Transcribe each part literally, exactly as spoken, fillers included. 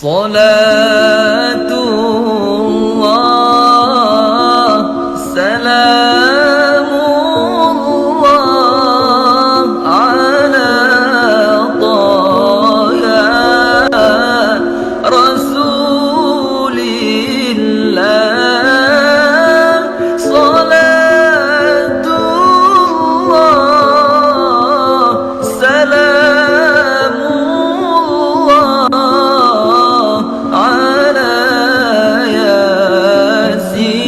صلاة الله، سلام الله على طه رسول الله. صلاة الله، سلام الله على ياسين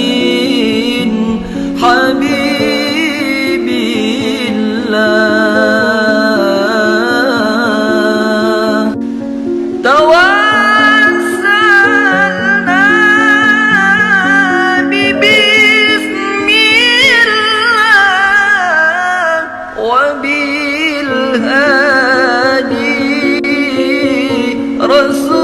حبيب الله. توسلنا ببسم الله وبالهادي رسول